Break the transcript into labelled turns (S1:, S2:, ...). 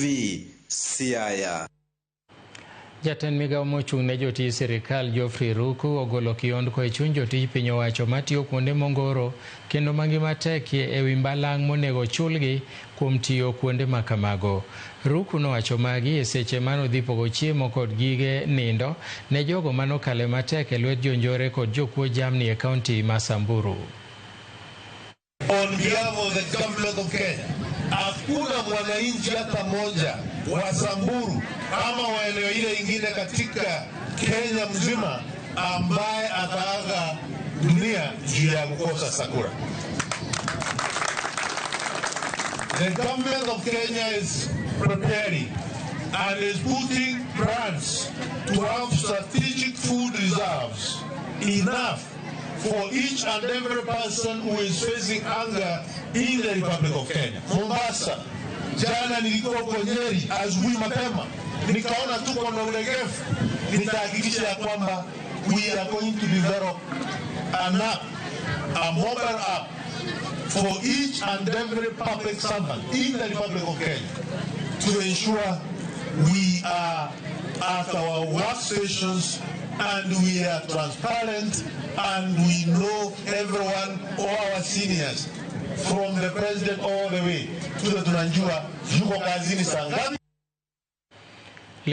S1: TV, Siaya.
S2: Jatend migao mochung' ne jotij sirikal Geoffrey Ruku ogolo kiondko e chuny jotij piny owacho matiyo kuonde mongoro kendo mangima tekie e wi mbalang' monego chulgi kuom tiyo kuonde ma kamago. Ruku nowacho magi e seche manodhi pogo chiemo kod gige nindo ne jogo manokale matek e lwet jonjore kod jokuo jamni e kaunti ma Samburu.
S3: On behalf of the government of Kenya, hakuna mwananchi hata mmoja wa Samburu ama wa eneo ile ingine katika Kenya mzima ambaye ataaga dunia juu ya kukosa chakula. The government of Kenya is preparing and is putting plans to have strategic food reserves enough for each and every person who is facing hunger in the Republic of Kenya. Mombasa, jana nilikuwa huko Nyeri asubuhi mapema, nikaona tuko na ulegevu. Nitahakikisha ya kwamba we are going to develop an app, a mobile app for each and every public servant in the Republic of Kenya to ensure we are at our workstations and we are transparent and we know everyone, all our seniors, from the president all the way to the tunajua yuko kazini saa ngapi.